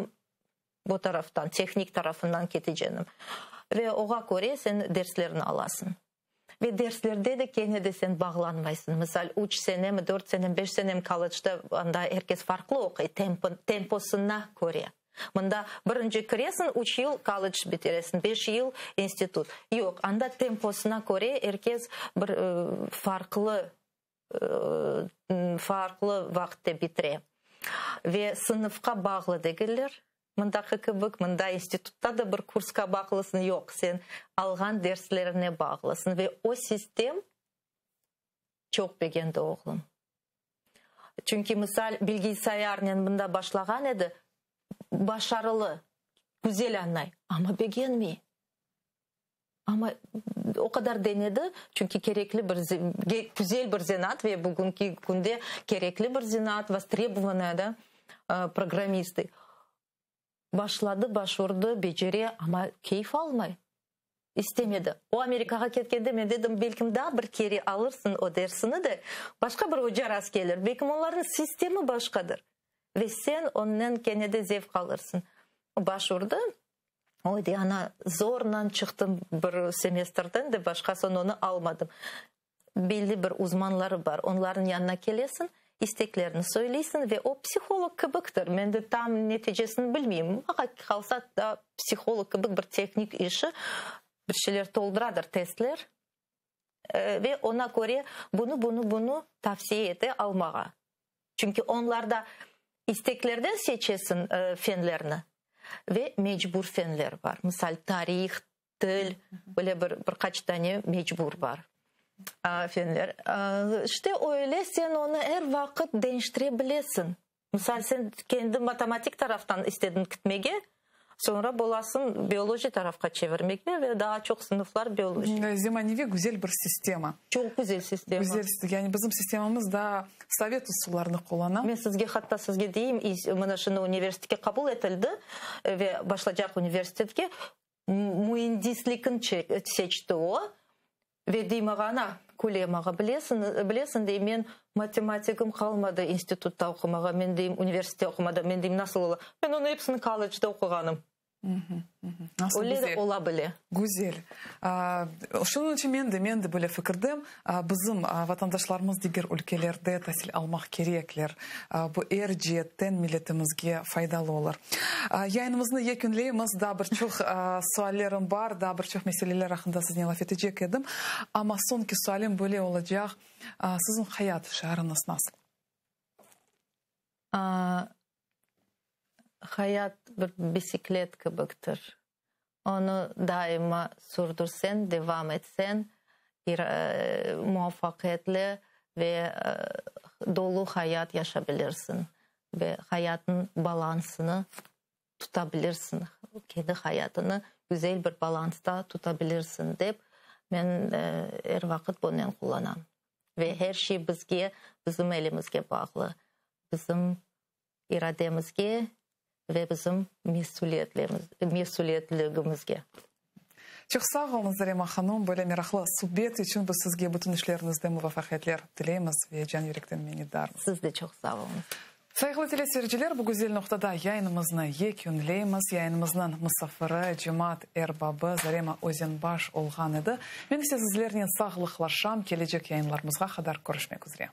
S2: bu taraftan, tehnik tarafından ketecenim. Ve oğa köre sen derslerni alasıñ. Ve derslerde de kene de sen bağlanmaysıñ. Misal, üç senemi, dört senemi, beş senemi kollecde anda er kes farqlı oquy, temposına köre. Mında birinci kiresiñ, üç yıl kollec bitiresiñ, beş yıl institut. Yoq, anda temposına köre er kes bir farqlı farqlı vaqıtte bitire. Ve sınıfqa bağlı degiller. Mındaki kibi, mında institutta da bir kursqa bağlısıñ, yoq, sen alğan derslerine bağlısıñ. Ve o sistem çoq begendi oğlum. Çünki, misal, bilgisayarnen mında başlağan edi, başarılı, güzel añlay, amma begenmey. Amma o qadar denedi, çünki kerekli bir, güzel bir zenaat ve bugünki künde kerekli bir zenaat, vostrebovanaya da, programmisti. Başladı, başvurdı, becere, amma keyf almay. İstemedi. O Amerikağa ketkende men dedim, belkim daa bir kere alırsıñ o dersini de, başqa bir oca rast kelir, belkim onlarnıñ sistemi başqadır ve sen onnen kene de zevq alırsıñ. Başvurdı. Oy, dey, ana, zornen çıqtım bir semestrden de, başqa soñ onı almadım. Belli bir uzmanları bar, onlarnıñ yanına kelesiñ, isteklerini söyleysiñ ve o psiholog kibiktir. Men de tam neticesini bilmeyim. Maña qalsa da psiholog kibik bir tehnik işi, bir şeyler tolduradır, testler, ve oña köre bunı, bunı, bunı tavsiye ete almağa. Çünki onlarda isteklerden seçesiñ fenlerni ve mecbur fenler bar. Misal, tarih, til, böyle bir bir qaç tane mecbur bar fenler. İşte öyle sen onı er vaqıt deñiştire bilesiñ. Misal, sen kendi matematik taraftan istediñ kitmege, soñra bolasıñ bioloji tarafqa çevirmege ve daa çoq sınıflar bioloji.
S1: Zemaneviy güzel bir sistema.
S2: Çoq güzel sistema.
S1: Güzel, yani bizim sistemamız daa sovet usullarını qullana.
S2: Men sizge, hatta sizge deyim, mına şimdi universitetke qabul etildi ve başlaycaq universitetke, Müendislikni seçti o ve dey mağa, ana, küle mağa, bilesiñ, bilesiñ, dey, men matematigim qalmadı institutta oqumağa, men deyim, universitette oqumada, men deyim, nasıl ola? Men onı episini kollecde oquğanım.
S1: Nasıl
S2: Öyle de
S1: güzel.
S2: ola bile.
S1: Güzel. Şunıñ içün men de, men de böyle fikirdem, bizim vatandaşlarımız diger ülkelerde tasil almaq kerekler. Bu er ceetten milletimizge faydalı olur. Yayınımıznı yekünleymiz. Daa bir çoq suallerim bar, daa bir çoq meseleler aqqında siznen laf etecek edim. Amma soñki sualim böyle olacaq, siziñ hayat şiarıñız nasıl?
S2: Hayat bir bisiklet kibiktir. Onı daima sürdürseñ, devam etseñ, muvafaqiyetli ve dolu hayat yaşabilirsiñ ve hayatnıñ balansını tutabilirsiñ, kendi hayatını güzel bir balansta tutabilirsiñ dep men er vaqıt bunen qullanam. Ve her şey bizge, bizim elimizge bağlı, bizim irademizge ve bizim mesüliyetligimizge.
S1: Çoq sağ oluñız, Zarema hanım, böyle meraqlı subet içün biz sizge bütün işleriñizde muvafaqiyetler tileymiz ve can yürekten minnetdarmız.
S2: Siz de çoq sağ oluñız.
S1: Sayğılı teleseyirciler, bu güzel noqtada yayınımıznı yekünleymiz. Yayınımıznıñ musafiri, cemaat erbabı Zarema Özenbaş olğan edi. Men ise sizlernen sağlıqlaşam, kelecek yayınlarımızğa qadar körüşmek üzre.